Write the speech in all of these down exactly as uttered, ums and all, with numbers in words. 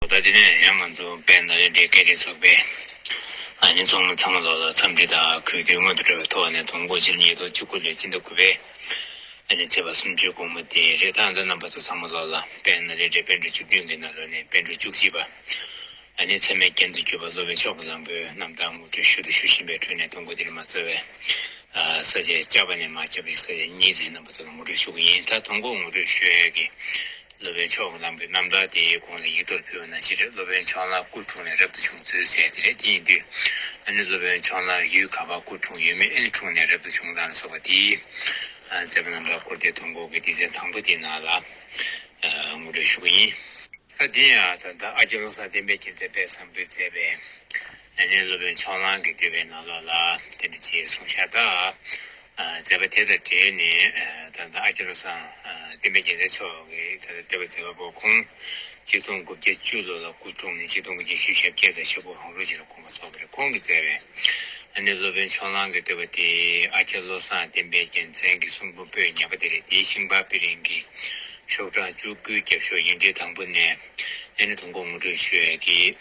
ད་དེ་ནས་ཡང་ང་ཚོ་དཔལ་ནཱ་ལེནྡྲའི་སྐད་འཕྲིན་ཚོགས་པའི་ཨ་ནི་ཚོགས་མི་ཚང་མ་ལོག་ལ་འཚམས་འདྲི་དང་གུས་འདུད་སྔོན་དུ་འགྲོ་བའི་ཐོག་ནས་དང་པོ་ཕྱི་ཉིས་སྟོང་བཅུ་དགུ་ལོའི་སྤྱི་ཟླ་དགུ་པའི་ཨ་ནི་ཚེས་པ་སུམ་ཅུའི་དགོང་མོ་དེ་རེད། ད་ལྟ་རྣམ་པ་ཚོ་ཚང་མ་ལོག་ལ་དཔལ་ནཱ་ལེནྡྲའི་པཎ་གྲུབ་བཅུ་བདུན་གྱི་ནང་ལོགས་ནས་པཎ་གྲུབ་བཅུ་གཅིག་པ་ཨ་ནི་ཚད་མའི་རྒྱན་དུ་གྱུར་པ་སློབ་དཔོན་ཕྱོགས་ཀྱི་གླང་པོའི་རྣམ་ཐར་ངོ་སྤྲོད་ཞུ་དང་ཞུ་བཞིན་པའི་ཁྲོད་ནས་དང་པོ་དེ་རིང་མ་རྩ་བའི་ས་བཅད་ལྕགས་པ་ནས་མར་ལྕགས་པའི་ས་བཅད་གཉིས་ཙམ་རྣམ་པ་ཚོ་ལ་ངོ་སྤྲོད་ཞུ་གི་ཡིན། ད་དང་པོ་ངོ་སྤྲོད་ཞུ་ཡས་ཀྱི་སློབ་དཔོན་ཕྱོགས་ཀྱི་གླང་པོའི་རྣམ་ཐར་དེའི་གོང་ལ་ཡིག་ཐོག་ཕུལ་བ་ནང་བཞིན་རེད། སློབ་དཔོན་ཕྱོགས་གླང་སྐུ་འཁྲུངས་ནས་རབ་ཏུ་བྱུང་ཚུལ་ཟེར་དེ་རེད། དེ་ཡིན་དུས་ཨ་ནི་སློབ་དཔོན་ཕྱོགས་གླང་ཡུལ་ག་པར་སྐུ་འཁྲུངས་ཡོད་མེད། ཨ་ནི་འཁྲུངས་ནས་རབ་ཏུ་བྱུང་སྟངས་ལ་སོགས་པ་དེའི་མཛད་པ་རྣམ་པར་བཀུར་ཏེ་དང་པོ་གི་སྡེ་ཚན་དང་པོ་དེའི་ནང་ལ་ངོ་སྤྲོད་ཞུ་གི་ཡིན། ད་དེ་ཡང་ད་ལྟ་ཨ་ཀྱཱ་བློ་བཟང་བསྟན་པའི་རྒྱལ་མཚན་དཔལ་བཟང་པོས་མཛད་པའི་ཨ་ནི་སློབ་དཔོན་ཕྱོགས་གླང་གིས་བསྡུས་པའི་ནང་ལོགས་ལ་དེ་འདྲ་ཅིག་གསུངས་ཤག་ད་མཛད་པ་དེ་དང་འབྲེལ་ནས་ད་ལྟ་ཨ་ཀྱཱ་བློ་བཟང་བསྟན་པའི་རྒྱལ་མཚན་མཆོག་གིས་ད་ལྟ་བསྟོད་པ་མཛད་པ་པོ་ཁོང་ཆིག་སྟོང་དགུ་བརྒྱ་བཅུ་ལོ་ལ་སྐུ་འཁྲུངས་ནས་ཆིག་སྟོང་དགུ་བརྒྱ་བཞི་བཅུ་ཞེ་བརྒྱད་དང་ཞེ་དགུ་གང་རུང་ཅིག་ལ་དགོངས་པ་རྫོགས་པ་རེད། ཁོང་གིས་མཛད་པའི་ཨ་ནི་སློབ་དཔོན་ཕྱོགས་གླང་གི་བསྟོད་པ་དེ་ཨ་ཀྱཱ་བློ་བཟང་བསྟན་པའི་རྒྱལ་མཚན་གྱི་གསུང་འབུམ་པོད་ཉག་པ་དེ་རེད། དེའི་ཤིང་པར་དཔེ་རིང་གི་ཤོག་གྲངས་བཅུ་དགུའི་རྒྱབ་ཤོག་ཡིག་ཕྲེང་དང་པོ་ནས་ཨ་ནི་དང་པོ་ངོ་སྤྲོད་ཞུ་ཡས་ཀྱི་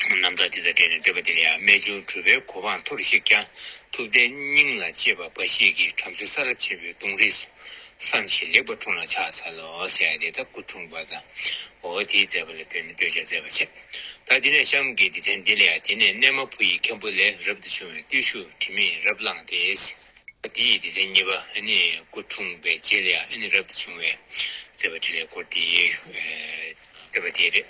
རྣམ་ཐར་དེ་དང་འབྲེལ་ནས་བསྟོད་པ་དེ་ལ་ཡང་རྨད་བྱུང་གྲུབ་པའི་གོ་འཕང་མཐོ་རུ་གཤེགས་ཀྱང་། ཐུབ་བསྟན་སྙིང་ལ་གཅེས་པ་འབའ་ཞིག་གིས། བྲམ་ཟེ་ས་ར་ཆེན་པོའི་གདུང་རིགས་སུ། བསམ་བཞིན་ལེགས་པར་འཁྲུངས་ལ་ཕྱག་འཚལ་ལོ། ཟེར་ཡ་དེ་ད་སྐུ་འཁྲུངས་པ་དང་འོ་དེའི་མཛད་པ་ལ་བརྟེན་ནས་བསྟོད་ཕྱག་མཛད་པ་བྱས། ད་དེ་ནས་གཤམ་གྱི་སྡེ་ཚན་འདི་ལ་ཡང་། དེ་ནས་གནས་མ་བུ་ཡི་མཁན་པོ་ལས། རབ་ཏུ་བྱུང་བའི་བརྟུལ་ཞུགས་དྲི་མེད་རབ་བླངས་ཏེ། དེ་ཡི་སྡེ་ཚན་གཉིས་པ་ནི་སྐུ་འཁྲུངས་པའི་རྗེས་ལ་ཡང་ནི་རབ་ཏུ་བྱུང་བའི་མཛད་པ་འཕྲིན་ལས་སྐོར་དེའི་བསྟོད་པ་དེ་རེད།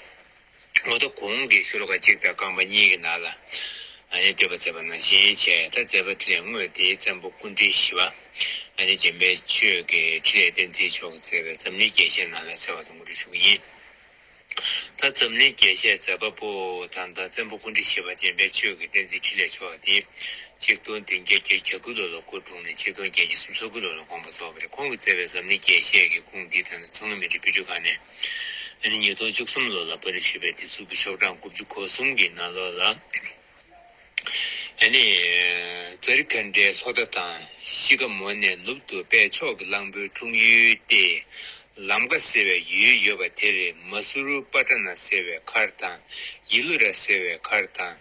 འོ་ད་གོང་གི་ཤོ་ལོ་ཀ་གཅིག་དང་རྐང་པ་གཉིས་ཀྱི་ནང་ལ་ཨ་ནི་བསྟོད་པ་མཛད་པ་ནང་བཞིན་བྱས། ད་མཛད་པ་འཕྲིན་ལས་དངོས་དེ་བཙན་པོ་སྐུ་ཕྲེང་བཞི་པ་ཨ་ནི་འཇམ་དཔལ་ཆོས་ཀྱི་འཕྲིན་ལས་བསྟན་འཛིན་མཆོག་གིས་མཛད་པའི་འཛམ་གླིང་རྒྱས་བཤད་ནང་ལ་གསལ་བ་དང་ངོ་སྤྲོད་ཞུ་གི་ཡིན། ད་འཛམ་གླིང་རྒྱས་བཤད་མཛད་པ་པོ་དང་ད་བཙན་པོ་སྐུ་ཕྲེང་བཞི་པ་འཇམ་དཔལ་ཆོས་ཀྱི་བསྟན་འཛིན་འཕྲིན་ལས་མཆོག་དེ་ཆིག་སྟོང་བདུན་བརྒྱ་བརྒྱད་ཅུ་གྱ་དགུ་ལོ་ལ་སྐུ་འཁྲུངས་ནས་ཆིག་སྟོང་བརྒྱད་བརྒྱ་སུམ་ཅུ་སོ་དགུ་ལོ་ལ་དགོངས་པ་རྫོགས་པ་རེད། ཁོང་གིས་མཛད་པའི་འཛམ་གླིང་རྒྱས་བཤད་ཀྱི་ཁུངས་འདི་ད་ནི་མཚོ་སྔོན་མི་རིགས་དཔེ་སྐྲུན་ཁང་ནས་ཨ་ནི་ཉིས་སྟོང་བཅུ་གསུམ་ལོ་ལ་པར་སྐྲུན་ཞུས་པའི་དེབ་གཟུགས་ཀྱི་ཤོག་གྲངས་དགུ་བཅུ་གོ་གསུམ་གྱི་ནང་ལོགས་ལ། ཨ་ནི། ཙཱ་རི་ཁཎྜའི་ལྷོ་མཐའ་དང་ཤི་ཀ་མོ་ནས་ནུབ་ཏུ་དཔལ་ཕྱོགས་ཀྱི་གླང་པོའི་འཁྲུངས་ཡུལ་ཏེ། ལམ་ཀ་ཟེར་བའི་ཡུལ་ཡོད་པ་དེར་མ་སུ་རུ་པ་ཏྲ་ན་ཟེར་བའི་མཁར་དང་། ཡི་ལུ་ར་ཟེར་བའི་མཁར་དང་།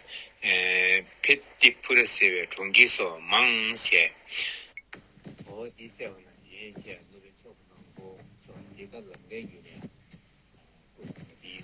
ཨེ། ཕེ་ཏི་ཕུ་ར་ཟེར་བའི་གྲོང་ཁྱེར་སོགས་མང་ཞེས། འོ་འདི་གསལ་བ་ནང་བཞིན་བྱས། སློབ་དཔོན་ཕྱོགས་ཀྱི་གླང་པོ་མཆོག་འདི་ག་ལམ་ཀའི་ཡུལ་ནས་སྐུ་འཁྲུངས་པ་དེའི་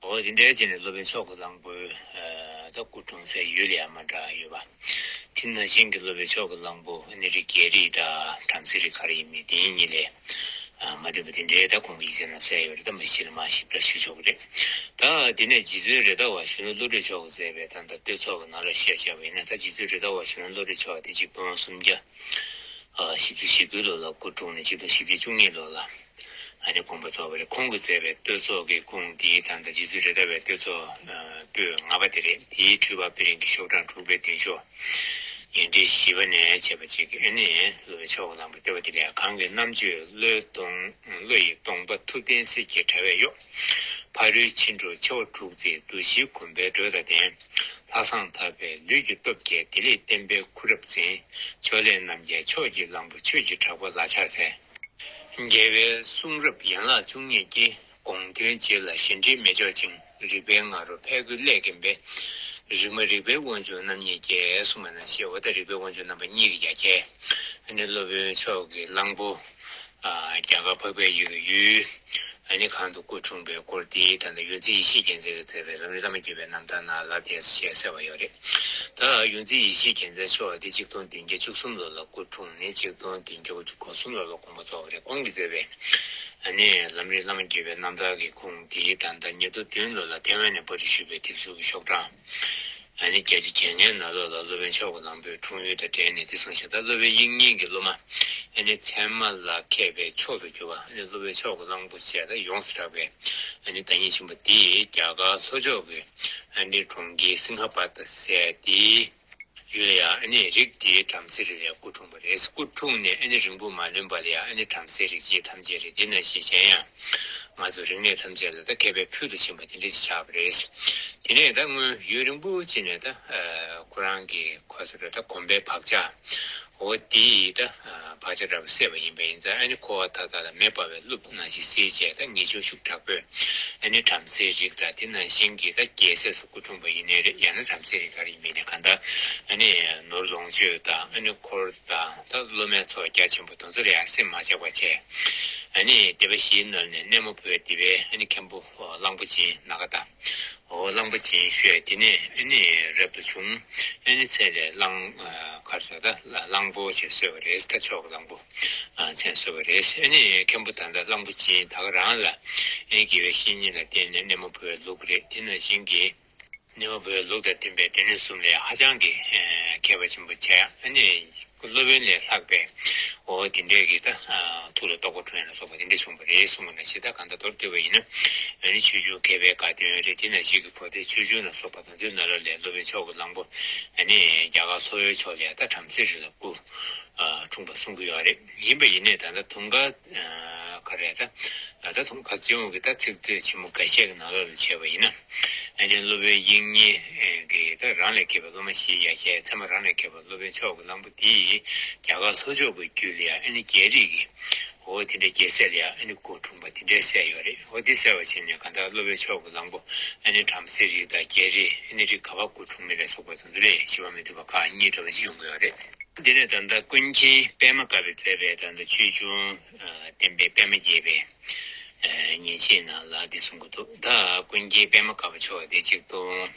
འོ་དེ་འདྲའི་རྗེས་ནས་སློབ་དཔོན་ཕྱོགས་ཀྱི་གླང་པོའི་ད་སྐུ་འཁྲུངས་སའི་ཡུལ་ལ་ཡང་མ་འདྲ་ཡོད་པ། དེ་ནང་བཞིན་གྱི་སློབ་དཔོན་ཕྱོགས་ཀྱི་གླང་པོ་ཨ་ནི་རིགས་རྒྱལ་རིགས་དང་བྲམ་ཟེ་རིགས་ག་རེ་ཡིན་མིན་དེ་གཉིས་ལས་མ་འདྲ་བ་དེ་འདྲའི་ད་གོང་གི་ཡིག་ཚད་ནང་གསལ་ཡོད་རེད། ད་མ་གཞི་ལ་མར་ཞིབ་ཕྲ་ཞུ་ཆོག་གི་རེད། ད་དེ་ནས་རྗེ་བཙུན་རེད་མདའ་བ་གཞོན་ནུ་བློ་གྲོས་མཆོག་གིས་མཛད་པའི་ད་ལྟ་བསྟོད་ཚོགས་ཀྱི་ནང་ལ་བཤད་བྱས་པ་ཡིན་ན། ད་རྗེ་བཙུན་རེད་མདའ་བ་གཞོན་ནུ་བློ་གྲོས་མཆོག་དེ་ཆིག་སྟོང་སུམ་བརྒྱ་བཞི་བཅུ་ཞེ་དགུ་ལོ་ལ་སྐུ་འཁྲུངས་ནས་ཆིག་སྟོང་བཞི་བརྒྱ་བཅུ་གཉིས་ལོ་ལ་ཨ་ནི་དགོངས་པ་རྫོགས་པ་རེད། ཁོང་གིས་མཛད་པའི་བསྟོད་ཚོགས་ཀྱི་ཁུངས་འདི་ད་ལྟ་རྗེ་བཙུན་རེད་མདའ་བའི་བསྟོད་ཚོགས་པོད་ལྔ་པ་དེ་རེད། དེའི་འཁྲུལ་པ་དཔེ་རིང་གི་ཤོག་གྲངས་དྲུག་པའི་མདུན་ཤོག་ཡིག་ཕྲེང་བཞི་པ་ནས་བྱས་པ་ཅིག་གིས་ཨ་ནི་སློབ་དཔོན་ཕྱོགས་ཀྱི་གླང་པོའི་བསྟོད་པ་དེ་ལ་ཡང་། གང་གི་རྣམ་དཔྱོད་བློའི་གདོང་བློ་ཡི་གདོང་པ་ཐུབ་བསྟན་གསེར་གྱི་དྲ་བས་གཡོགས། ཕ་རོལ་ཕྱིན་དྲུག་མཆེ་བ་དྲུག་བརྩེགས་བསྡུ་བཞིའི་གོམ་པའི་འགྲོས་དང་ལྡན། ལྷ་བསངས་ཐར་པའི་ལུས་ཀྱི་སྟོབས་ཀྱིས། བདེ་ལེགས་བསྟན་པའི་ཁུར་རབ་འཛིན། ཕྱོགས་ལས་རྣམ་རྒྱལ་ཕྱོགས་ཀྱི་གླང་པོ། ཆོས་ཀྱི་གྲགས་པ་ལ་ཕྱག་འཚལ། རྒྱལ་བའི་གསུང་རབ་ཡན་ལག་བཅུ་གཉིས་ཀྱི། དགོངས་དོན་རྗེས་ལ་གཞན་དྲིས་མི་འཇོག་ཅིང་། རིག་པའི་ང་རོ་འཕེལ་དགུའི་ཀླད་ཀྱིས་འབད། རིག་མ་རིག་པའི་དབང་ཕྱུག་རྣམ་གཉིས་ཀྱིས། གསུངས་པ་ནང་བཞིན་འོ་ད་རིག་པའི་དབང་ཕྱུག་རྣམ་པ་གཉིས་ཀྱིས་ཡ་གྱལ། ཨ་ནི་སློབ་དཔོན་མཆོག་གི་གླང་པོ། ཨ་རྒྱ་གར་འཕགས་པའི་ཡུལ་གྱི་ཡུལ། ཨ་ནི་གང་དུ་སྐུ་འཁྲུངས་པའི་སྐོར་དེ་ད་ལྟ་ཡོངས་འཛིན་ཡེ་ཤེས་རྒྱལ་མཚན་གྱིས་མཛད་པའི་ལམ་རིམ་བླ་མ་བརྒྱུད་པའི་རྣམ་ཐར་ནང་ལ་དེ་ཞལ་གསལ་བ་ཡོད་རེད། ད་ཡོངས་འཛིན་ཡེ་ཤེས་རྒྱལ་མཚན་མཆོག་དེ་ཆིག་སྟོང་བདུན་བརྒྱ་བཅུ་གསུམ་ལོ་ལ་སྐུ་འཁྲུངས་ནས་ཆིག་སྟོང་བདུན་བརྒྱ་དགུ་བཅུ་གོ་གསུམ་ལོ་ལ་དགོངས་པ་རྫོགས་པ་རེད། ཁོང་གིས་མཛད་པའི་ཨ་ནི་ལམ་རིམ་བླ་མ་བརྒྱུད་པའི་རྣམ་ཐར་གྱི་ཁུངས་དེའི་ད་ལྟ་ཉིས་སྟོང་བདུན་ལོ་ལ་ཐེ་ཝན་ནས་པར་སྐྲུན་ཞུས་པའི་དེབ་གཟུགས་ཀྱི་ཤོག་གྲངས། ཨ་ནི་བརྒྱད་ཅུ་གྱ་ལྔའི་ནང་ལོགས་ལ་སློབ་དཔོན་མཆོག་གི་གླང་པོའི་འཁྲུངས་ཡུལ་དང་འབྲེལ་ནས་དེ་གསུངས་ཤིང་། ད་སློབ་དཔོན་དབྱིག་གཉེན་གྱི་སློབ་མ་ཨ་ནི་ཚད་མ་ལ་མཁས་པའི་མཆོག་ཏུ་གྱུར་པ། ཨ་ནི་སློབ་དཔོན་མཆོག་གི་གླང་པོ་ཞེས་ད་ཡོངས་སུ་གྲགས་པའི་ཨ་ནི་བདག་ཉིད་ཆེན་པོ་འདིས་རྒྱ་གར་ལྷོ་ཕྱོགས་ཀྱི་ཨ་ནི་གྲོང་ཁྱེར་སིང་ཧ་པ་ཏ་ཟེར་དེའི་ཡུལ་ལ་ཡང་ཨ་ནི་རིགས་དེའི་བྲམ་ཟེ་རིགས་ལ་སྐུ་འཁྲུངས་པ་རེད། སྐུ་འཁྲུངས་ནས་ཨ་ནི་རིང་པོ་མ་ལོན་པ་ལ་ཡང་ཨ་ནི་བྲམ་ཟེ་རིགས་ཅན་ཐམས་ཅད་རེད། དེ་ནང་བཞིན་གཞན་ཡང་ང་ཚོ་རིག་གནས་ཐམས་ཅད་ལ་ད་མཁས་པའི་ཕུལ་དུ་ཕྱིན་པ་དེ་འདྲ་ཞིག་ཆགས་པ་རེད། དེ་ནས་ད་སྔོན་ཡུན་རིང་པོ་ཅིག་ནས་ད་ཁོ་རང་གི་ཁོ་ཚོ་ལ་ད་གོམས་པའི་བག་ཆགས་འོ་དེའི་ད་བག་ཆགས་འདྲ་པོ་སད་པ་ཡིན་པ་ཡིན་ཙང་། ཨ་ནི་འཁོར་བ་མཐའ་དག་ལ་མེ་འབར་བའི་རླུང་ནང་བཞིན་བསིལ་བྱས། ད་ངེས་འབྱུང་ཤུགས་དྲག་པོས་ཨ་ནི་བྲམ་ཟེའི་རིགས་དང་། དེ་ནང་བཞིན་གྱི་ད་རྒྱལ་སྲས་སུ་སྐུ་འཁྲུངས་པ་ཡིན་ནའི་རེད། ཡང་ན་བྲམ་ཟེའི་རིགས་ག་རེ་ཡིན་པ་ཡིན་ནའི་གང་ལྟར་ཨ་ནི་ནོར་ལོངས་སྤྱོད་དང་ཨ་ནི་འཁོར་དང་ད་སློབ་མའི་ཚོགས་རྒྱ་ཆེན་པོ་དེ་ཚོ་ལ་ཡང་སེམས་མ་ཆགས་པ་བྱས། ཨ་ནི་སྡེ་པ་བཞིའི་ནང་ནས་གནས་མོ་བོའི་སྡེ་པའི་ཨ་ནི་མཁན་པོ་གླང་པོ་ཆེན་ནཱ་ག་ཏ། འོ་གླང་པོ་ཆེན་ཞུས། དེ་ནས་ཨ་ནི་རབ་ཏུ་བྱུང་། ཨ་ནི་ཚེ་ལས་གླང་ཨ་ག་རེ་ཟེར་ད་གླང་པོ་ཞེས་གསོལ་བ་རེད། ད་མཆོག་གི་གླང་པོ་ཨ་མཚན་གསོལ་བ་རེད། ཨ་ནི་མཁན་པོ་ད་ལྟ་གླང་པོ་ཆེན་ད་ག་རང་ལ་ཨ་ནི་དགེ་བའི་བཤེས་གཉེན་ལ་བརྟེན་ནས་གནས་མོ་བོའི་ལུགས་རེད། དེ་ནང་བཞིན་གྱི་གནས་མོ་བོའི་ལུགས་དང་མཐུན་པའི་སྡེ་སྣོད་གསུམ་ལ་ཧ་ཅང་གི་ཨ་མཁས་པ་ཆེན་པོ་བྱས། ཨ་ནི་སློབ་དཔོན་ལས་ལྷག་པའི་འོ་དེ་འདྲའི་གི་ད་ཨ་ཐུགས་ལ་རྟོགས་པ་འཁྲུངས་ཡ་ལ་སོགས་པ་དེ་འདྲ་བྱུང་བ་རེད་གསུངས་པ་ནང་བཞིན། ད་གང་ལྟར་མདོར་བསྡུས་པ་ཡིན་ན་ཨ་ནི་ཆོས་འབྱུང་མཁས་པའི་དགའ་སྟོན་རེད། དེ་ནང་བཞིན་གྱི་བོ་དྷའི་ཆོས་འབྱུང་ལ་སོགས་པ་དང་། དེ་ནང་ལོགས་ལ་སློབ་དཔོན་མཆོག་གི་གླང་པོ་ཨ་ནི་རྒྱ་གར་ལྷོ་ཡུལ་ཕྱོགས་ལ་ཡ་ད་བྲམ་ཟེ་རིགས་ལ་སྐུ་ཨ་འཁྲུངས་པ་གསུང་གི་ཡོད་རེད། ཡིན་པ་ཡིན་ནའི་ད་ལྟ་དུང་དཀར་ཨ་ག་རེ་ད་ད་དུང་དཀར་སྤྱི་འོག་གི་ད་ཚིག་མཛོད་ཆེན་མོ་འགའ་ཤས་ཀྱི་ནང་ལོགས་ལ་བྱས་པ་ཡིན་ན། ཨ་ནི་སློབ་དཔོན་དབྱིག་གཉེན་གྱི་ད་རང་ལས་མཁས་པའི་སློབ་མ་ཞིག་ཡ་གྱལ། ཚད་མ་རང་ལས་མཁས་པའི་སློབ་དཔོན་མཆོག་གི་གླང་པོ་དེས་རྒྱ་གར་ལྷོ་ཕྱོགས་ཀྱི་རྒྱུད་ལ་ཡ་ཨ་ནི་རྒྱལ་རིགས་ཀྱི་འོ་དེ་འདྲའི་རྒྱལ་སྲས་ལ་ཡ་ཨ་ནི་སྐུ་འཁྲུངས་པ་དེ་འདྲའི་གསལ་ཡོད་རེད། འོ་དེ་གསལ་བ་བྱས་ནས་གང་ལྟར་སློབ་དཔོན་མཆོག་གི་གླང་པོ་ཨ་ནི་བྲམ་ཟེ་རིགས་དང་རྒྱལ་རིགས་ཨ་ནི་རིགས་ག་པར་སྐུ་འཁྲུངས་མིན་ལ་སོགས་པ་དེ་ཚོ་ལ་ཞིབ་པ་མི་ཐུབ་པ་ཁག་གཉིས་འདྲ་པོ་ཅིག་ཡོང་གི་ཡོད་རེད། འདི་ནས་ད་ལྟ་ཀུན་མཁྱེན་པདྨ་དཀར་པོས་མཛད་པའི་ད་ལྟ་ཆོས་འབྱུང་བསྟན་པའི་པདྨ་རྒྱས་པའི་ཉིན་བྱེད་ནང་ལ་འདི་གསུང་གི་འདུག་ད་ཀུན་མཁྱེན་པདྨ་དཀར་པོ་མཆོག་དེ་ཆིག་སྟོང་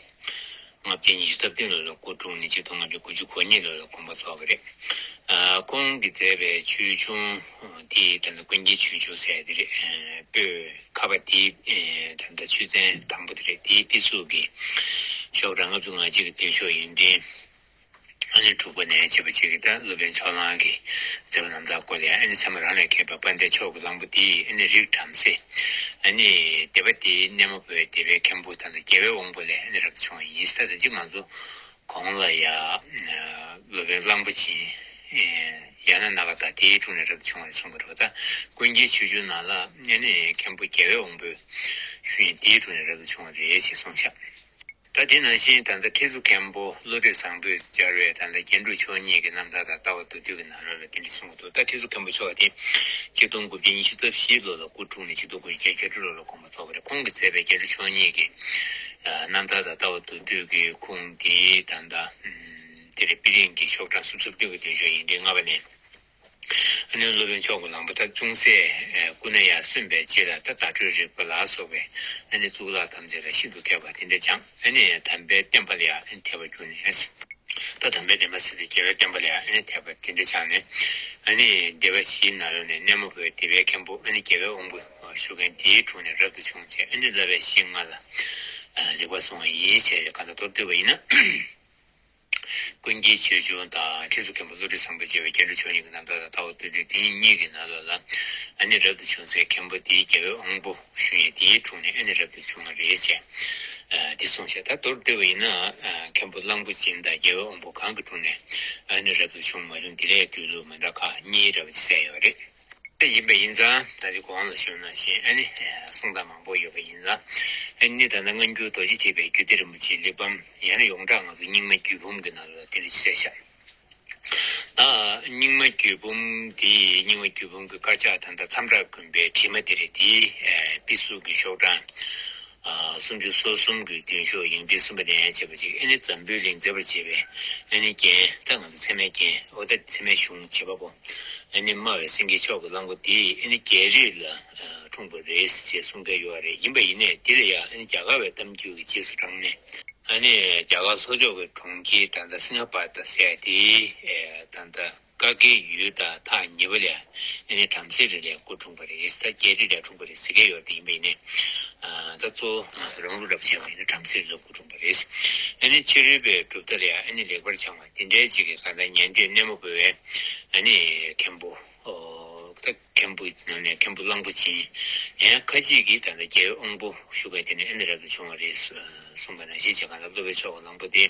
ལྔ་བརྒྱ་ཉི་ཤུ་རྩ་བདུན་ལོ་ལ་སྐུ་འཁྲུངས་ནས་ཆིག་སྟོང་ལྔ་བརྒྱ་དགུ་བཅུ་གོ་གཉིས་ལོ་ལ་དགོངས་པ་རྫོགས་པ་རེད། ཁོང་གིས་མཛད་པའི་ཆོས་འབྱུང་དེ་ད་ལྟ་ཀུན་མཁྱེན་ཆོས་འབྱུང་ཟེར་དེ་རེད། པོད་ཁ་པ་དེའི་ད་ལྟ་ཆོས་ཚན་དང་པོ་དེ་རེད། དེའི་དཔེ་གཟུགས་ཀྱི་ཤོག་གྲངས་ལྔ་བཅུ་ང་གཅིག་གི་མདུན་ཤོག་ཡོན་ཏན། ཨ་ནི་དྲུག་པ་ནས་བྱས་པ་བྱས་ཀྱི་ད་སློབ་དཔོན་ཕྱོགས་གླང་གིས་མཛད་པ་རྣམ་ཐར་སྐོར་ལ་ཡང་ཨ་ནི་ཚད་མ་རང་ལས་མཁས་པ་དཔལ་ལྡན་མཆོག་གི་གླང་པོ་དེ་ཡིས་ཨ་ནི་རིགས་བྲམ་ཟེ། ཨ་ནི་སྡེ་པ་དེའི་གནས་མོ་བོའི་སྡེ་པའི་མཁན་པོ་ད་ལྟ་རྒྱལ་བའི་དབང་པོ་ལས་ཨ་ནི་རབ་ཏུ་བྱུང་བ་ཡིན། ད་ལྟ་ཅི་ང་ཚོ་གོང་ལ་ཡ་སློབ་དཔོན་གླང་པོ་ཆེན་ཡང་ན་ནཱ་ག་ཏ་དེའི་དྲུང་ནས་རབ་ཏུ་བྱུང་བ་གསུངས་པ་རེད་པ། ད་ཀུན་མཁྱེན་ཆོས་འབྱུང་ནང་ལ་ཨ་ནི་མཁན་པོ་རྒྱལ་བའི་དབང་པོའི་ཞུ་ཡིན། དེའི་དྲུང་ནས་རབ་ཏུ་བྱུང་བ་རེད་ཅེས་གསུངས་ཤག་ད་དེ་ནང་བཞིན་ད་ལྟ་ཁྲི་ཟུར་མཁན་པོ་བློ་གྲོས་བཟང་པོས་སྦྱར་བའི་ད་ལྟ་རྒྱན་དྲུག་མཆོག་གཉིས་ཀྱི་རྣམ་ཐར་དང་ལྟ་བ་མདོར་བསྡུས་ཀྱི་ནང་ལོགས་ལ་དེ་འདྲ་གསུངས་འདུག་ད་ཁྲི་ཟུར་མཁན་པོ་མཆོག་དེ་ཆིག་སྟོང་དགུ་བརྒྱ་ཉི་ཤུ་རྩ་བཞི་ལོ་ལ་སྐུ་འཁྲུངས་ནས་ཆིག་སྟོང་དགུ་བརྒྱ་བརྒྱད་ཅུ་གྱ་དྲུག་ལོ་ལ་དགོངས་པ་རྫོགས་པ་རེད། ཁོང་གིས་མཛད་པའི་རྒྱན་དྲུག་མཆོག་གཉིས་ཀྱི་རྣམ་ཐར་དང་ལྟ་བ་མདོར་བསྡུས་ཀྱི་ཁུངས་དེ་ད་ལྟ་དེ་རེད། དཔེ་རིང་གི་ཤོག་གྲངས་སུམ་ཅུ་སོ་བདུན་གྱི་མདུན་ཤོག་ཡིན་གྲས་ལྔ་པ་ནས། ཨ་ནི་སློབ་དཔོན་མཆོག་གི་གླང་པོ་ད་ཅུང་ཟད་སྐུ་ན་ཡང་སོན་པའི་རྗེས་ལ་ད་བརྡ་སྤྲོད་རིག་པ་ལ་སོགས་པའི་ཨ་ནི་གཙུག་ལག་ཐམས་ཅད་ལ་ཤིན་ཏུ་མཁས་པ་དེ་འདྲ་སྦྱངས། ཨ་ནི་དམ་པའི་བསྟན་པ་ལ་ཡང་ཨ་ནི་དད་པ་གྱུར་ནས། ད་དམ་པའི་བདེན་པ་གསལ་བའི་རྒྱལ་བའི་བསྟན་པ་ལ་ཡང་ཨ་ནི་དད་པ་དེ་འདྲ་སྦྱངས་ནས། ཨ་ནི་སྡེ་པ་བཞིའི་ནང་ལོགས་ནས་གནས་མོ་བོའི་སྡེ་པའི་མཁན་པོ་ཨ་ནི་རྒྱལ་བའི་དབང་པོ་ཞུ་མཁན་དེའི་དྲུང་ནས་རབ་ཏུ་བྱུང་བྱས། ཨ་ནི་བསླབ་པའི་གཞི་ལྔ་ལ་ལེགས་པར་སོང་བ་ཡིན་ཞེས་གང་ལྟར་མདོར་བསྡུས་པ་ཡིན་ན། ཀུན་མཁྱེན་ཆོས་འབྱུང་དང་ཁྲི་ཟུར་མཁན་པོ་བློ་གྲོས་བཟང་པོས་མཛད་པའི་རྒྱན་དྲུག་མཆོག་གཉིས་ཀྱི་རྣམ་ཐར་དང་ལྟ་བ་མདོར་བསྡུས་དེ་གཉིས་ཀྱི་ནང་ལོགས་ལ། ཨ་ནི་རབ་ཏུ་བྱུང་སའི་མཁན་པོ་དེའི་རྒྱལ་བའི་དབང་པོ་ཞུ་ཡིན། དེའི་དྲུང་ནས་ཨ་ནི་རབ་ཏུ་བྱུང་བ་རེད་ཅེས་འདི་གསུངས་ཤག་ད་མདོར་བསྡུས་པ་ཡིན་ན། མཁན་པོ་གླང་པོ་ཆེན་དང་རྒྱལ་བའི་དབང་པོ་གང་གི་དྲུང་ནས་ཨ་ནི་རབ་ཏུ་བྱུང་མ་བྱུང་དེ་ལས་དུས་ལུགས་མི་འདྲ་ཁག་གཉིས་རབ་ཅིག་གསལ་ཡོད་རེད། དེ་ཡིན་པ་ཡིན་ཙང་ད་ཅི་གོང་ལ་ཞུས་ནང་བཞིན་ཨ་ནི་གསུང་སྟངས་མང་པོ་ཡོད་པ་ཡིན་ཙང་ཨ་ནི་ད་ལྟ་སྔ་འགྱུར་རྡོ་རྗེ་ཐེག་པའི་རྒྱུད་སྡེ་རིན་པོ་ཆེའི་གླེགས་བམ་ཡང་ན་ཡོངས་གྲགས་ང་ཚོ་རྙིང་མ་རྒྱུད་འབུམ་གྱི་ནང་ལ་དེ་འདྲ་ཞིག་གསལ་བཞག་ད་རྙིང་མ་རྒྱུད་འབུམ་འདི་རྙིང་མ་རྒྱུད་འབུམ་གྱི་དཀར་ཆག་ད་ལྟ་མཚམས་རེ་དགོན་པའི་བྲིས་མ་དེ་རེད། དེའི་ཨེ་དཔེ་གཟུགས་ཀྱི་ཤོག་གྲངས་ཨ་སུམ་ཅུ་སོ་གསུམ་གྱི་མདུན་ཤོག་ཡིག་ཕྲེང་གསུམ་པ་ནས་བྱས་པ་ཅིག་ཨ་ནི་འཛམ་བུའི་གླིང་མཛེས་པར་བྱེད་པའི་ཨ་ནི་རྒྱན། ད་ང་ཚོ་ཚད་མའི་རྒྱན། འོ་ད་ཚད་མའི་གཞུང་བྱེད་པ་པོ་ཨ་ནི་སྨྲ་བའི་སེང་གེ་མཆོག་གི་གླང་པོ་འདི་ཨ་ནི་རྒྱལ་རིགས་ལ་ཨ་འཁྲུངས་པ་རེད་ཅེས་གསུང་མཁན་ཡོད་རེད། ཡིན་པ་ཡིན་ནའི་འདི་ལ་ཡང་ཨ་ནི་རྒྱ་གར་བའི་གཏམ་རྒྱུད་ཀྱི་རྗེས་སུ་འབྲངས་ནས། ཨ་ནི་རྒྱ་གར་ལྷོ་ཕྱོགས་ཀྱི་གྲོང་ཁྱེར་ད་ལྟ་སིང་ཧ་པར་ད་ཟེར་ཡ་དེ་ཨེ་ད་ལྟ་ཀ་ཀའི་ཡུལ་དང་ཐག་ཉེ་བ་ལ་ཨ་ནི་བྲམ་ཟེ་རི་ལ་སྐུ་འཁྲུངས་པ་རེད། ད་རྒྱལ་རིགས་ལ་འཁྲུངས་པ་རེད་ཟེར་མཁན་ཡོད་དེ། ཡིན་པ་ཡིན་ནའི་ཨ་ད་གཙོ་བོ་ང་ཚོ་རང་ལུགས་རབ་བྱས་པ་ཡིན་ན་བྲམ་ཟེ་རི་ལ་སྐུ་འཁྲུངས་པ་རེད། ཨ་ནི་ཕྱི་རོལ་པའི་གྲུབ་མཐའ་ལ་ཡང་ཨ་ནི་ལེགས་པར་སྦྱང་བ་དེ་འདྲའི་ཅིག་གི་གང་ལྟར་ཉན་ཐོས་གནས་མ་བོ་བའི་ཨ་ནི་མཁན་པོ། ཨོ་ད་མཁན་པོ་ནང་ནས་མཁན་པོ་གླང་པོ་ཆེ་ཡང་ཁ་ཅིག་གིས་ད་ལྟ་རྒྱལ་བའི་དབང་པོ་ཞུ་བའི་དེ་ནས་ཨ་ནི་རབ་ཏུ་བྱུང་བ་རེད་གསུངས་པ་ནང་བཞིན་བྱས། གང་ལྟར་སློབ་དཔོན་མཆོག་གི་གླང་པོ་དེ་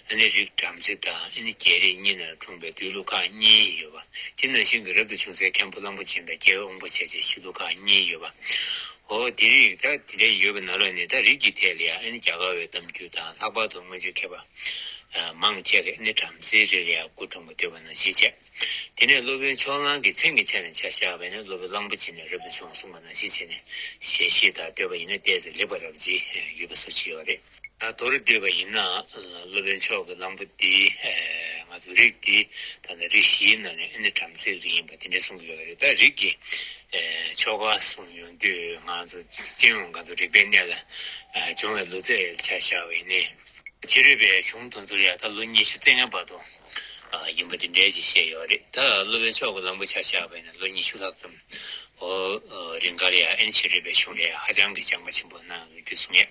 ཨ་ནི་རིགས་བྲམ་ཟེ་དང་ཨ་ནི་རྒྱལ་རིགས་གཉིས་ནས་འཁྲུངས་པའི་བསྡུས་ལུགས་ཁག་གཉིས་ཡོད་པ། དེ་ནང་བཞིན་གྱི་རབ་ཏུ་བྱུང་སའི་མཁན་པོ་གླང་པོ་ཆེ་དང་རྒྱལ་བའི་དབང་པོ་བྱས་བྱས་ཞུ་ལུགས་ཁག་གཉིས་ཡོད་པ། ཨོ་དེ་རིགས་ད་དེ་འདྲ་ཡོད་པའི་ནང་ལོགས་ནས་ད་རིགས་ཀྱི་ཐད་ལ་ཡང་ཨ་ནི་རྒྱ་གར་བའི་གཏམ་རྒྱུད་དང་ལྷག་པར་དུ་སྔོན་བྱོན་མཁས་པ་མང་ཆེ་གིས་ཨ་ནི་བྲམ་ཟེའི་རིགས་ལ་ཡང་སྐུ་འཁྲུངས་པ་འདོད་པ་ནང་བཞིན་བྱས། དེ་ནས་སློབ་དཔོན་ཕྱོགས་གླང་གི་མཚན་གྱི་ཆ་ནས་ཆ་བཞག་པ་ཡིན་ན་སློབ་དཔོན་གླང་པོ་ཆེ་ནས་རབ་ཏུ་བྱུང་གསུངས་པ་ནང་བཞིན་བྱས་ནས་ཞལ་བཞེས་དང་བསྟོད་པ་ཡིན་ན་ཏོག་ཙམ་ལེགས་པ་རབ་ཅིག་ཡོད་པ་བཟོ་ཅིག་ཡོད་རེད། ད་མདོར་བསྡུས་པ་ཡིན་ན་སློབ་དཔོན་མཆོག་གི་གླང་པོ་འདི་ང་ཚོ་རིགས་འདི་ད་ལྟ་རིགས་བཞིའི་ནང་ནས་ཨ་ནི་བྲམ་ཟེའི་རིགས་ཡིན་པ་དེ་འདྲ་གསུང་གི་ཡོད་རེད། ད་རིགས་ཀྱི་ཆོ་ག་གསུང་ཡོང་དུས་ང་ཚོ་སྤྱི་ཡོངས་ང་ཚོ་རིག་པའི་གནས་ལ་སྦྱོང་བའི་ལོ་ཚད་ཆ་བཞག་པ་ཡིན་ན། ཕྱི་རོལ་པའི་གཞུང་དེ་ཚོ་ལ་ཡང་ད་ལོ་ཉི་ཤུ་རྩ་ལྔ་བར་དུ་ཨ་ཡིན་པ་དེ་འདྲའི་ཅིག་བཤད་ཡོད་རེད། ད་སློབ་དཔོན་མཆོག་གི་གླང་པོ་ཆ་བཞག་པ་ཡིན་ན་ལོ་ཉི་ཤུ་ལྷག་ཙམ་འོ་རིང་ག་ལ་ཡང་ཨ་ནི་ཕྱི་རོལ་པའི་གཞུང་ལ་ཡང་ཧ་ཅང་གི་སྦྱངས་པ་ཆེན་པོ་གནང་ཡོད་རྒྱུ་གསུང་ཡས།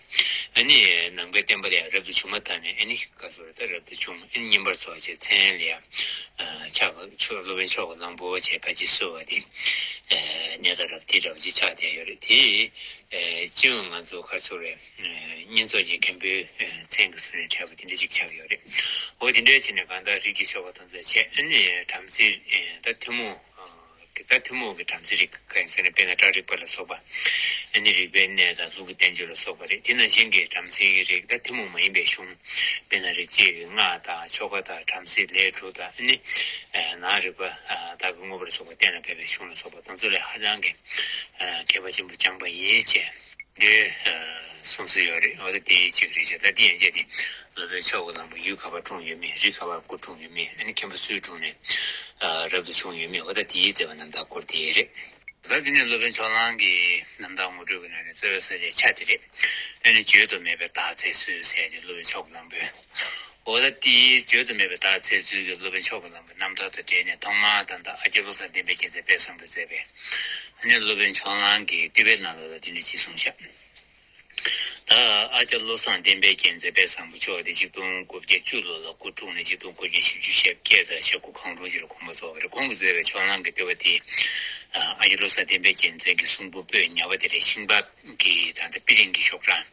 ཨ་ནི་ནང་པའི་བསྟན་པ་ལ་ཡང་རབ་ཏུ་བྱུང་མ་ཐག་ནས་ཨ་ནི་ག་ཟེར་ད་རབ་ཏུ་བྱུང་ཨ་ནི་བསྙེན་པར་ཚོགས་བྱས་མཚན་ལ་ཡང་ཨ་ཕྱག་མཆོག་སློབ་དཔོན་མཆོག་གི་གླང་པོ་བྱས་ཕལ་ཆེར་གསོལ་བ་དེ་ཨ་གནས་སྐབས་རབ་དེ་འདྲ་བ་ཅིག་ཆགས་བསྡད་ཡོད་རེད། དེ་ཨ་སྤྱི་ཡོངས་ང་ཚོ་ག་ཟེར་རེད། བསྙེན་རྫོགས་ཀྱི་མཁན་པོའི་མཚན་གྱི་ཟུར་ནས་འཕྲད་པ་དེ་འདྲ་ཅིག་ཆགས་ཡོད་རེད། འོ་དེ་འདྲའི་ཕྱིར་ནས་གང་ལྟར་རིགས་ཀྱི་ཆོ་ག་དེ་ཚོ་བྱས་ཨ་ནི་བྲམ་ཟེ་ད་ཐུན་མོང་གི་ད་ཐུན་མོང་གི་བྲམ་ཟེ་རིགས་གང་ཡིན་ཟེར་ན་དཔེར་ན་སྐྲ་རིག་པ་ལ་སོགས་པ་ཨ་ནི་རིག་པའི་གནས་དང་ལུགས་ཀྱི་བསྟན་བཅོས་ལ་སོགས་པ་རེད། དེ་ནང་བཞིན་གྱི་བྲམ་ཟེ་གི་རིགས་ད་ཐུན་མོང་མ་ཡིན་པའི་གཞུང་དཔེར་ན་རིག་བྱེད་ཀྱི་སྔགས་དང་ཆོ་ག་དང་བྲམ་ཟེའི་ལས་དྲུག་དང་ཨ་ནི་ནང་རིག་པ་དག་གི་དངོས་པོ་ལ་སོགས་པ་གཏན་ལ་ཕེབས་པའི་གཞུང་ལ་སོགས་པ་དེ་ཚོ་ལས་ཧ་ཅང་གི་མཁས་པ་ཆེན་པོ་སྦྱངས་པ་ཡིན་ཅེས། འདི་གསུངས་སྲོལ་ཡོད་རེད། འོ་ད་དེའི་གཅིག་རེད་ཅེས། ད་འདི་ཡན་ཆད་དེ་སློབ་དཔོན་མཆོག་གི་གླང་པོ་ཡུལ་ག་པར་འཁྲུངས་ཡོད་མེད། རིགས་ག་པར་སྐུ་འཁྲུངས་ཡོད་མེད། ཨ་ནི་མཁན་པོ་སུའི་དྲུང་ནས་རབ་ཏུ་བྱུང་ཡོད་མེད། འོ་ད་དེའི་མཛད་པ་རྣམ་ཐར་སྐོར་དེ་རེད། ད་འདི་ནས་སློབ་དཔོན་ཕྱོགས་གླང་གི་རྣམ་ཐར་ངོ་སྤྲོད་ཀྱི་ནང་ནས་རྩ་བའི་ས་བཅད་ཆ་དེ་རེད། ཨ་ནི་བརྗོད་དུ་མེད་པའི་བདག་བཙལ་ཚུལ་ཟེར་ཏེ་སློབ་དཔོན་མཆོག་གི་གླང་པོས། འོ་ད་དེའི་བརྗོད་དུ་མེད་པའི་བདག་བཙལ་ཚུལ་གྱི་སློབ་དཔོན་མཆོག་གི་གླང་པོའི་རྣམ་ཐར་དང་འབྲེལ་ནས་ཐོག་མར་ད་ལྟ་ཨ་ཀྱཱ་བློ་བཟང་བསྟན་པའི་རྒྱལ་མཚན་དཔལ་བཟང་པོས་མཛད་པའི་ཨ་ནི་སློབ་དཔོན་ཕྱོགས་གླང་གི་བསྟོད་པའི་ནང་ལོགས་ལ་དེ་འདྲ་ཅིག་གསུངས་ཤག་ད་ཨ་ཀྱཱ་བློ་བཟང་བསྟན་པའི་རྒྱལ་མཚན་དཔལ་བཟང་པོ་མཆོག་དེ་ཆིག་སྟོང་དགུ་བརྒྱ་བཅུ་ལོ་ལ་སྐུ་འཁྲུངས་ནས་ཆིག་སྟོང་དགུ་བརྒྱ་བཞི་བཅུ་ཞེ་བརྒྱད་དང་ཞེ་དགུ་གང་རུང་ཞིག་ལ་དགོངས་པ་རྫོགས་པ་རེད། ཁོང་གིས་མཛད་པའི་ཕྱོགས་གླང་གི་བསྟོད་པ་དེ་ཨ་ཀྱཱ་བློ་བཟང་བསྟན་པའི་རྒྱལ་མཚན་གྱི་གསུང་འབུམ་པོད་ཉ་པ་དེ་རེད། ཤིང་པ་གི་ད་ལྟ་པི་ལིང་གི་ཤོག་གྲངས་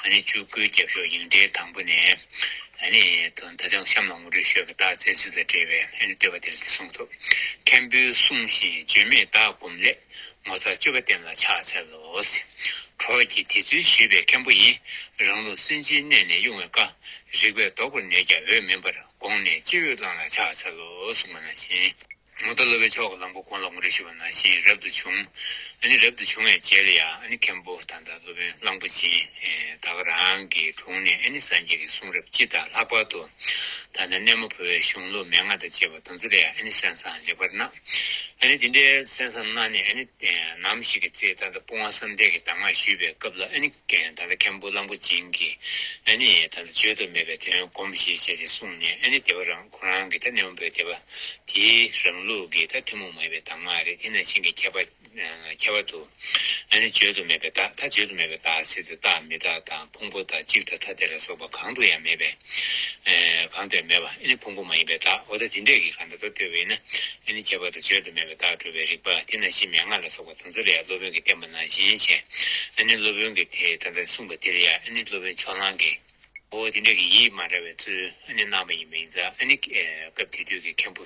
ཨ་ནི་བཅུ་དགུའི་རྒྱབ་ཤོག་ཡིག་ཕྲེང་དང་པོ་ནས་ཨ་ནི་ད་ལྟ་གཤམ་ལ་ངོ་སྤྲོད་ཞུས་པའི་བདག་བཙལ་ཚུལ་དང་འབྲེལ་བའི་ཨ་ནི་བསྟོད་པ་དེ་ལ་གསུངས་འདུག་མཁན་པོའི་གསུང་བཞིན་བརྗོད་མེད་བདག་བསྒོམས་ལས། ངོ་མཚར་སྤྱོད་པ་བསྟན་ལ་ཕྱག་འཚལ་ལོ། གྲོགས་ཀྱིས་དེ་ཚུལ་ཞུས་པས་མཁན་པོ་ཡིས། རང་ལུགས་སུན་འབྱིན་གནས་ནས་དབྱུང་བའི་བཀའ། རིགས་པས་ལྡོག་པར་ནུས་ཀྱང་འོས་མིན་པར། དགོངས་ནས་སྤྱི་བོས་བླངས་ལ་ཕྱག་འཚལ་ལོ་གསུངས་པ་ནང་བཞིན། ངོ་ད་སློབ་དཔོན་མཆོག་གི་གླང་པོ་གོང་ལ་ངོ་སྤྲོད་ཞུས་པ་ནང་བཞིན་རབ་ཏུ་བྱུང་། ཨ་ནི་རབ་ཏུ་བྱུང་བའི་རྗེས་ལ་ཡང་ཨ་ནི་མཁན་པོ་ད་ལྟ་སློབ་དཔོན་གླང་པོ་ཆེ་ད་ག་རང་གི་དྲུང་ནས་ཨ་ནི་སངས་རྒྱས་ཀྱི་གསུང་རབ་སྤྱི་དང་ལྷག་པར་དུ་ད་ལྟ་གནས་མ་བོ་བའི་གཞུང་ལུགས་མན་ངག་དང་བཅས་པ་དེ་ཚོ་ལ་ཡང་ཨ་ནི་གསན་བསམ་ལེགས་པར་གནང་། ཨ་ནི་དེ་འདྲའི་གསན་བསམ་གནང་ནས་ཨ་ནི་ནམ་ཞིག་གི་ཚེ་ད་ལྟ་སྤོང་བ་བསམ་གཏན་གྱི་གདམས་ངག་ཞུས་པའི་སྐབས་ལ་ཨ་ནི་ད་ལྟ་མཁན་པོ་གླང་པོ་ཆེ་གིས་ཨ་ནི་ད་ལྟ་བརྗོད་དུ་མེད་པའི་དོན་སྒོམས་ཞེས་བྱས་ཏེ་གསུངས་ནས་ཨ་ནི་དེ་བ་རང་ཁོ་རང་གི་ད་གནས་མ་བོའི་དེ་བ་དེའི་རང་ལུགས་ཀྱི་ད་ཐུན་མོང་མ་ཡིན་པའི་གདམས་ངག་རེད། དེ་ནང་བཞིན་གྱི་ཁྱད་པར་ཁྱད་པར་དུ་ཨ་ནི་བརྗོད་དུ་མེད་པའི་བདག་ད་བརྗོད་དུ་མེད་པའི་བདག་ཟེར་དུས་རྟག་མི་རྟག་དང་ཕུང་པོ་དང་གཅིག་དང་ཐ་དད་ལ་སོགས་པ་གང་དུ་ཡང་མེད་པའི་གང་དུ་ཡང་མེད་པ་ཨ་ནི་ཕུང་པོ་མ་ཡིན་པའི་བདག་འོ་ད་དེ་འདྲས་ཀྱི་གང་ལྟར་བསྟོད་པས་ན་ཨ་ནི་ཁྱད་པར་དུ་བརྗོད་དུ་མེད་པའི་བདག་སྒྲུབ་པའི་རིགས་པ་དེ་ནང་བཞིན་མན་ངག་ལ་སོགས་པ་དེ་ཚོ་ལ་ཡང་སློབ་དཔོན་གྱི་བསྟན་པ་ནང་བཞིན་བྱས་ཨ་ནི་སློབ་དཔོན་གྱིས་དེ་ད་ལྟ་གསུངས་པ་དེ་ལ་ཡང་ཨ་ནི་སློབ་དཔོན་ཕྱོགས་གླང་གིས། འོ་དེ་འདྲ་གི་ཡིད་མ་འདྲ་བའི་ཚུལ་ཨ་ནི་གནང་བ་ཡིན་པ་ཡིན་ཙང་ཨ་ནི་སྐབས་དེ་དུས་ཀྱི་མཁན་པོ་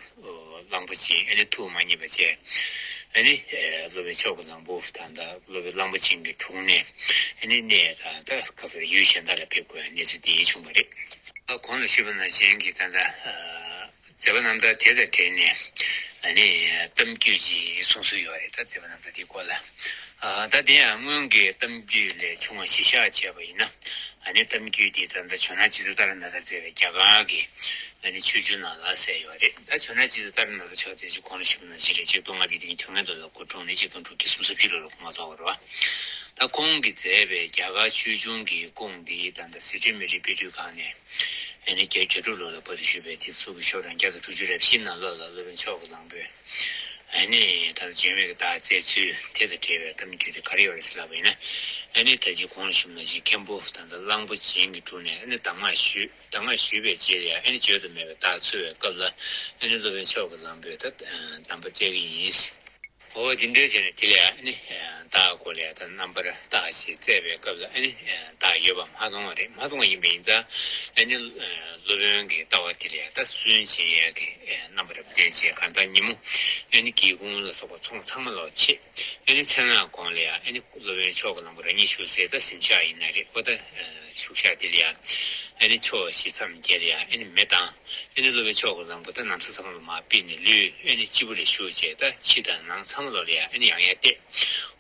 གླང་པོ་ཆེ་ཨ་ནི་ཐུགས་མ་མཉེས་པ་བྱས། ཨ་ནི་སློབ་དཔོན་མཆོག་གི་གླང་པོ་དང་། ད་སློབ་དཔོན་གླང་པོ་ཆེན་གྱི་དྲུང་ནས་ཨ་ནི་གནས་དང་། ད་ག་ཚོད་ཡུལ་གཞན་དག་ལ་ཕེབས་དགོས་གནས་ཚུལ་དེ་བྱུང་བ་རེད། ད་གོང་ལ་ཞུས་པ་ནང་བཞིན་གྱི་ད་ལྟ་མཛད་པ་རྣམ་ཐར་དེ་དང་འབྲེལ་ནས་ཨ་ནི་གཏམ་རྒྱུད་ཅིག་གསུང་སྲོལ་ཡོད་རེད། ད་མཛད་པ་རྣམ་ཐར་དེའི་སྐོར་ལ། ཨ་ད་དེ་ཡང་སྔོན་གྱི་གཏམ་རྒྱུད་ལས་བྱུང་བ་གཞི་བཞག་བྱས་པ་ཡིན་ན། ཨ་ནི་གཏམ་རྒྱུད་འདི་ད་ལྟ་ཇོ་ནང་རྗེ་བཙུན་ཏཱ་ར་ནཱ་ཐ་མཛད་པའི་རྒྱ་གར་གྱི་ཨ་ནི་ཆོས་འབྱུང་ནང་ལ་གསལ་ཡོད་རེད། ད་ཇོ་ནང་རྗེ་བཙུན་ཏཱ་ར་ནཱ་ཐ་མཆོག་དེ་ཅིག་གོང་ལ་ཞུས་པ་ནང་བཞིན་རེད། ཆིག་སྟོང་ལྔ་བརྒྱ་བདུན་ཅུ་དོན་ལྔ་ལོ་ལ་སྐུ་འཁྲུངས་ནས་ཆིག་སྟོང་དྲུག་བརྒྱ་སུམ་ཅུ་སོ་བཞི་ལོ་ལ་སྐུ་མངའ་གསོལ་བ་རེད་བ། ད་ཁོང་གིས་མཛད་པའི་རྒྱ་གར་ཆོས་འབྱུང་གི་ཁུངས་འདི་ད་ལྟ་ཟི་ཁྲོན་མི་རིགས་དཔེ་སྐྲུན་ཁང་ནས་ཨ་ནི་བརྒྱད་ཅུ་གྱ་དྲུག་ལོ་ལ་པར་སྐྲུན་ཞུས་པའི་དེབ་གཟུགས་ཀྱི་ཤོག་གྲངས་བརྒྱ་དང་དྲུག་ཅུ་རེ་བཞི་ནང་ལོགས་ལ་སློབ་དཔོན་མཆོག་གི་གླང་པོས་ཨ་ནི་ད་ལྟ་བྱོན་མེད་ཀྱི་རྟགས་བཙལ་ཚུལ་དེ་དང་འབྲེལ་བའི་གཏམ་རྒྱུད་དེ་ག་རེ་ཡོད་རེད་ཟེར་ལབ་པ་ཡིན་ན། ཨ་ནི་ད་ཅི་གོང་ལ་ཞུས་པ་ནང་བཞིན་མཁན་པོ་ད་ལྟ་གླང་པོ་ཆེན་གྱི་དྲུང་ནས་ཨ་ནི་གདམས་ངག་ཞུས། གདམས་ངག་ཞུས་པའི་རྗེས་ལ་ཡང་ཨ་ནི་བརྗོད་དུ་མེད་པའི་རྟགས་འཚོལ་བའི་སྐབས་ལ་ཨ་ནི་སློབ་དཔོན་མཆོག་གི་གླང་པོས་ད་གདམས་པ་བསྩལ་གྱི་ཡིན། འོ་དེ་འདྲའི་བྱས་ནས་དེ་ལ་ཡང་ཨ་ནི་རྟགས་སྐོར་ལ་ཡང་ད་རྣམ་པར་རྟགས་ཞེས་བཙལ་བའི་སྐབས་ལ་ཨ་ནི་རྟགས་ཡོད་པ་མ་མཐོང་བ་རེད། མ་མཐོང་བ་ཡིན་པ་ཡིན་ཙང་ཨ་ནི་སློབ་དཔོན་གྱི་ལྟ་བ་དེ་ལ་ཡང་ད་སུན་འབྱིན་ཡས་ཀྱི་རྣམ་པར་བསྟན་བྱས། གང་ལྟར་ཉིན་མོ་ཨ་ནི་སྒེའུ་ཁུང་ལ་སོགས་པ་ཚོང་ཚང་མ་ལོག་ཕྱེ། ཨ་ནི་མཚན་ལམ་གོང་ལ་ཡང་ཨ་ནི་སློབ་དཔོན་མཆོག་གི་གླང་པོ་རང་ཉིད་བཞུགས་སའི་ད་གཟིམ་ཤག་ཡིན་ན་རེད། འོ་ད་བཞུགས་ཤག་དེ་ལ་ཡང་ཨ་ནི་ཕྱོགས་བཞི་མཚམས་བརྒྱད་ལ་ཡང་ཨ་ནི་མེ་བཏང་། ཨ་ནི་སློབ་དཔོན་མཆོག་གི་གླང་པོ་ད་ནམ་མཚར་ཚང་མ་ལ་མར་ཕུད་ནས་ལུས་ཨ་ནི་སྤྱི་བོ་ལ་ཞུགས་བྱས། ད་ཕྱི་དང་ནང་ཚང་མ་ལོག་ལ་ཡང་ཨ་ནི་ཡང་ཡང་བལྟས།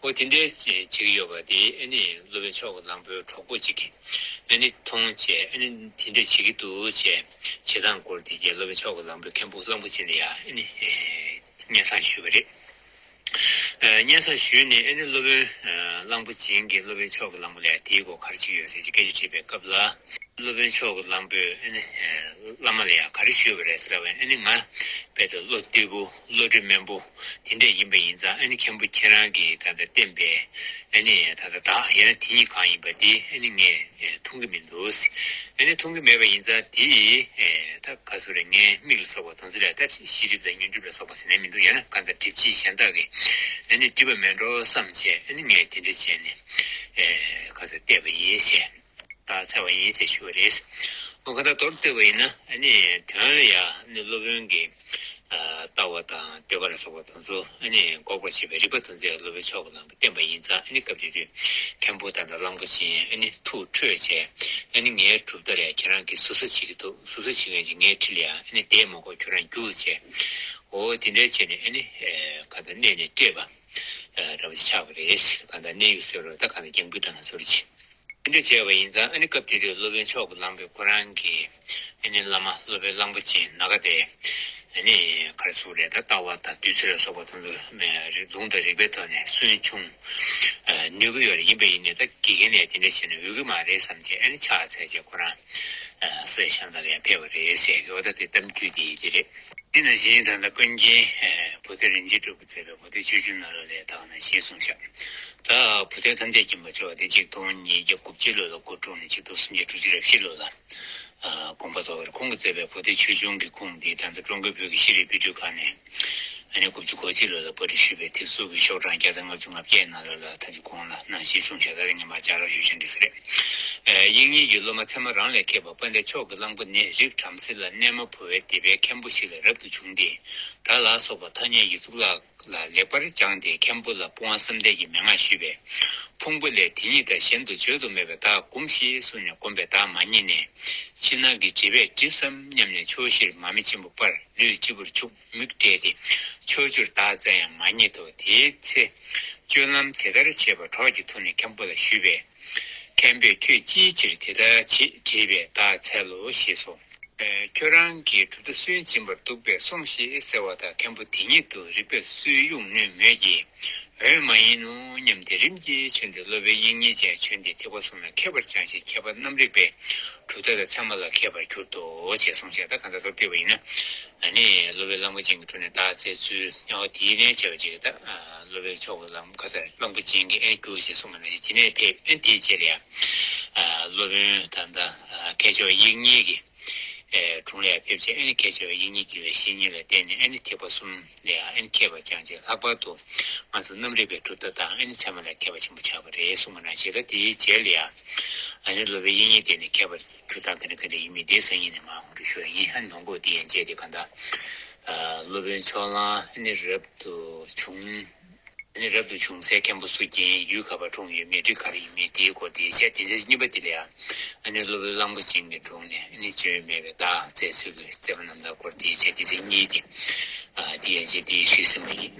འོ་དེ་འདྲའི་བྱེད་ཀྱི་ཡོད་པ་དེ་ཨ་ནི་སློབ་དཔོན་མཆོག་གི་གླང་པོའི་གྲོགས་པོ་གཅིག་གིས་ཨ་ནི་མཐོང་བྱས། ཨ་ནི་དེ་འདྲ་བྱེད་ཀྱི་འདུག་ཅེས་བྱེད་སྟངས་སྐོར་དེ་གས་སློབ་དཔོན་མཆོག་གི་གླང་པོས་མཁན་པོ་གླང་པོ་ཆེ་ལ་ཡང་ཨ་ནི་སྙན་སེང་ཞུས་པ་རེད། ཨ་སྙན་སེང་ཞུས་ནས་ཨ་ནི་སློབ་དཔོན་ཨ་གླང་པོ་ཆེ་གིས་སློབ་དཔོན་མཆོག་གི་གླང་པོ་ལ་དེའི་སྐོར་ག་རེ་བྱེད་ཀྱི་ཡོད་ཟེར་གྱི་སྐད་ཆ་དྲིས་པའི་སྐབས་ལ། སློབ་དཔོན་མཆོག་གི་གླང་པོས་ཨ་ནི་ཨ་བླ་མ་ལ་ཡང་ག་རེ་ཞུས་པ་རེད་ཟེར་བ་ཡིན་ན། ཨ་ནི་ང་རྦད་དེ་བློ་རྟུལ་པོ་བློ་གྲོས་དམན་པོ་དེ་འདྲས་ཡིན་པ་ཡིན་ཙང་། ཨ་ནི་མཁན་པོ་ཁྱེད་རང་གིས་ད་ལྟ་བསྟན་པའི་ཨ་ནི་ད་ལྟ་བདག་ཡང་ན་དེ་ཉིད་གང་ཡིན་པ་དེ་ཨ་ནི་ངས་མཐོང་གི་མི་འདུག་ཨ་ནི་མཐོང་གི་མེད་པ་ཡིན་ཙང་། དེ་ད་ག་ཟེར་རེད། ངའི་མིག་ལ་སོགས་པ་དེ་ཚོ་ལ་ད་ཤེས་སྒྲིབ་དང་ཉོན་སྒྲིབ་ལ་སོགས་པ་ཟེར་ནས་མི་འདུག་ཡང་ན་གང་ལྟར་སྒྲིབ་བྱེད་གཞན་དག་གིས་ཨ་ནི་བསྒྲིབས་པ་མེད་འགྲོ་བསམ་བྱས། ཨ་ནི་ངས་དེ་འདྲ་བྱས་ནས་ཨེ་ག་ཚོད་བལྟས་པ་ཡིན་ཞེས་རྟགས་འཚལ་བ་ཡིན་ཞེས་ཞུ་བ་རེད། འོ་ག་ད་མདོར་བསྡུས་པ་ཡིན་ན། ཨ་ནི་དོན་ལ་ཡང་ཨ་ནི་སློབ་དཔོན་གྱི་ཨ་ལྟ་བ་དང་ཟློས་གར་ལ་སོགས་པ་དེ་ཚོ་ཨ་ནི་འགོག་པར་བྱེད་པའི་རིགས་པ་དེ་ཚོ་ཡང་སློབ་དཔོན་མཆོག་གི་གླང་པོས་བསྟན་པ་ཡིན་ཙང་། ཨ་ནི་སྐབས་དེ་དུས་མཁན་པོ་དང་། ད་གླང་པོ་ཆེ་ཨ་ནི་ཐུགས་ཁྲོས་བྱས། ཨ་ནི་ངའི་གྲུབ་མཐའ་ལ་ཁྱེད་རང་གིས་ཟུར་ཟ་བྱེད་ཀྱི་འདུག་ཟུར་ཟ་བྱེད་མཁན་ཅིག་ངའི་འཁྲིས་ལ་ཡང་ཨ་ནི་བསྡད་མ་དགོས། ཁྱོད་རང་རྒྱུགས་བྱས། འོ་དེ་འདྲ་བྱས་ནས་ཨ་ནི་ཨེ་ག་ད་གནས་ནས་བསྐྲད་པ་ཨེ་འདྲ་བ་ཞིག་ཆགས་པ་རེད། ག་ད་གནས་ཡུལ་ཟེར་བ་ད་ག་ད་རྒྱང་བུའི་གྲས་ན་ཟེར་བ་ཅིག་དེ་འདྲ་བྱས་པ་ཡིན་ཙང་། ཨ་ནི་སྐབས་དེ་དུས་སློབ་དཔོན་མཆོག་གི་གླང་པོས་ཁོ་རང་གི་ཨ་ནི་བླ་མ་སློབ་དཔོན་གླང་པོ་ཆེ་ནཱ་ག་དེ་ཨ་ནི་ག་རེ་ཟེར་རེད། ད་ལྟ་བ་དང་བདུད་རྩི་ལ་སོགས་པ་དེ་ཚོ་མེད་རེད། ལུང་དང་རིགས་པའི་ཐོག་ནས་སུན་ཕྱུང་ཨ་ནུས་ཀྱི་ཡོད་རེད། ཡིན་པ་ཡིན་ནའི་ད་དགེ་རྒན་ནས་དེ་འདྲ་བྱས་ན་འོས་ཀྱི་མ་རེད་བསམ་བྱས། ཨ་ནི་ཕྱག་འཚལ་བྱས་ཁོ་རང་ཨ་སྲས་གཞན་དག་ལ་ཡང་ཕེབས་པ་རེད་ཟེར་གི། འོ་ད་དེ་གཏམ་རྒྱུད་དེ་ཡིན་གྱི་རེད། དེ་ནང་བཞིན་ད་ལྟ་ཀུན་མཁྱེན་ཨ་བུ་སྟོན་རིན་ཆེན་གྲུབ་པས་མཛད་པའི་བུ་སྟོན་ཆོས་འབྱུང་ནང་ལོགས་ལ་ད་ག་ནང་བཞིན་གསུངས་ཤག་ད་བུ་སྟོན་ཐམས་ཅད་མཁྱེན་པ་མཆོག་དེ་ཆིག་སྟོང་ཉིས་བརྒྱ་དགུ་བཅུ་ལོ་ལ་སྐུ་འཁྲུངས་ནས་ཆིག་སྟོང་སུམ་བརྒྱ་དྲུག་ཅུ་རེ་བཞི་ལོ་ལ་ཨ་དགོངས་པ་རྫོགས་པ་རེད། ཁོང་གིས་མཛད་པའི་བུ་སྟོན་ཆོས་འབྱུང་གི་ཁུངས་འདི་ད་ལྟ་ཀྲུང་གོའི་བོད་ཀྱི་ཤེས་རིག་དཔེ་སྐྲུན་ཁང་ནས་ཨ་ནི་དགུ་བཅུ་གོ་གཅིག་ལོ་ལ་པར་སྐྲུན་ཞུས་པའི་དེབ་གཟུགས་ཀྱི་ཤོག་གྲངས་བརྒྱ་དང་ལྔ་བཅུ་ང་བརྒྱད་ནང་ལོགས་ལ་ད་ཅི་གོང་ལ་ནང་བཞིན་གསུངས་བཞག་ད་རེས་ངས་མར་ལྕགས་རོགས་ཞུ་བཞིན་འདུག་ཟེར། ཨ་དབྱིག་གཉེན་གྱི་སློབ་མ་ཚད་མ་རང་ལས་མཁས་པ་དཔལ་ལྡན་མཆོག་གི་གླང་པོ་ནི། རིགས་བྲམ་ཟེ་ལ་གནས་མ་བུ་བའི་སྡེ་པའི་མཁན་པོ་ཞིག་ལས་རབ་ཏུ་བྱུང་སྟེ། སྒྲ་ལ་སོགས་པ་ཐ་སྙད་ཀྱི་གཙུག་ལག་ལ་ལེགས་པར་སྦྱངས་ཏེ། མཁན་པོ་ལ་སྤོང་བ་བསམ་གཏན་གྱི་མན་ངག་ཞུས་པས། ཕུང་པོ་ལས་དེ་ཉིད་དང་གཞན་དུ་བརྗོད་དུ་མེད་པའི་བརྡ་སྒོམས་ཤིག་གསུངས་ནས་བསྒོམས་པས་བརྡ་མ་རྙེད་ནས། ཕྱི་ནང་གི་སྒྲིབ་པས་བསྒྲིབས་སམ་སྙམ་ནས་ཕྱོགས་བཞིར་མར་མེ་ཆེན་པོ་སྤར། ལུས་སྤྱི་བོར་བཅུག་མིག་བགྲད་དེ། ཕྱོགས་བཅུར་བརྡ་བཙལ་ཡང་མ་རྙེད་དོ། དེའི་ཚེ་སྤྱོད་ལམ་དེ་ལྟར་བྱེད་པ་གྲོགས་ཀྱི་ཐུགས་ནས་མཁན་པོ་ལ་ཞུས་པས། མཁན་པོས་ཁྱོད་ཅིའི་ཕྱིར་དེ་ལྟར་བྱེད་དྲིས་པས། བརྡ་འཚལ་ལོ་ཞེས་སོ། ཨེ་ཁྱོད་རང་གིས་གྲུབ་མཐའ་སུན་འབྱིན་པར་འདུག་པས་སོམས་ཤིག་ཟེར་བ་དང་། མཁན་པོ་དེ་ཉིད་དུ་རིགས་པས་སུས་དབྱུང་ནུས་མོད་ཀྱི། འོས་མ་ཡིན་ནོ་སྙམ་སྟེ་རིམ་གྱིས་བྱོན་ཏེ། སློབ་དཔོན་དབྱིག་གཉེན་ཅན་བྱོན་ཏེ་ཐེག་པ་གསུམ་ལ་མཁས་པར་སྦྱངས་ཤིང་། མཁས་པ་རྣམ་རིག་པའི་གྲུབ་མཐའ་དང་ཚད་མ་ལ་མཁས་པར་གྱུར་ཏོ་ཞེས་གསུངས་ཤག་ད་གང་ལྟར་མདོར་བསྡུས་པ་ཡིན་ན། ཨ་ནི་སློབ་དཔོན་གླང་པོ་ཆེན་གྱི་དྲུང་ནས་བརྡ་བཙལ་ཚུལ། ཨོ་དེའི་ལན་བྱས་པ་ཅིག་ད་སློབ་དཔོན་མཆོག་གི་གླང་ཁ་ས་གླང་པོ་ཆེན་གྱིས་ཨེ་རྒྱུགས་ཞེས་གསུངས་པ་ནང་བཞིན་དེ་ནས་ཕེབས། ཨེ་དེའི་རྗེས་ལ་ཡང་སློབ་དཔོན་ད་ལྟ་མཁས་མཆོག་དབྱིག་གཉེན་གྱི་ཨེ་དྲུང་ལ་ཕེབས་རྗེས། ཨེ་ནི་མཁས་མཆོག་དབྱིག་གཉེན་གྱི་བཤེས་གཉེན་ལ་བརྟེན་ནས། ཨེ་ནི་ཐེག་པ་གསུམ་ལ་ཡང་ཨེ་ནི་མཁས་པར་སྦྱངས་རྗེས། ལྷག་པར་དུ་ང་ཚོ་རྣམ་རིག་པའི་གྲུབ་མཐའ་དང་ཨེ་ནི་ཚད་མ་ལ་མཁས་པ་ཆེན་པོ་ཆགས་པ་རེད་གསུངས་པ་ནང་བཞིན། ད་དེའི་རྗེས་ལ་ཡང་ཨེ་ནི་སློབ་དཔོན་དབྱིག་གཉེན་དེ་ནི་མཁས་པར་གྱུར་སྟངས་ག་འདྲ་ག་འདྲ་ཡིན་མིན་དེ་སང་ཉིན་ནས་མར་ཧོན་ཏུ་ཞུ་ཡ་ཡིན། ཨེ་ནི་ནང་གོ་དེ་ཡན་ཆད་དེ་གང་ལྟར་སློབ་དཔོན་ཕྱོགས་གླང་ཨེ་ནི་རབ་ཏུ་བྱུང་ རབ་ཏུ་བྱུང་སའི་མཁན་པོ་སུ་མཁྱེན། ཡུལ་ག་པར་འཁྲུངས་ཡོད་མེད། རིགས་ག་རེ་ཡིན་མིན། དེའི་སྐོར་དེའི་ཆེད་དེ་ཚེ་གཉིས་པ་དེ་ལ་ཡང་ཨ་ནི་སློབ་དཔོན་གླང་པོ་ཆེ་གི་དྲུང་ནས་ཨ་ནི་བཅོས་མེད་པའི་བདག་བཙལ་ཚུལ་གྱི་བཙལ་བ་རྣམ་ཐར་སྐོར་དེའི་ཆེད་དེ་ཚེ་གཉིས་དེ་ཨ་དེ་ཡན་ཆད་དེ་ཞུས་ཟིན་པ་ཡིན།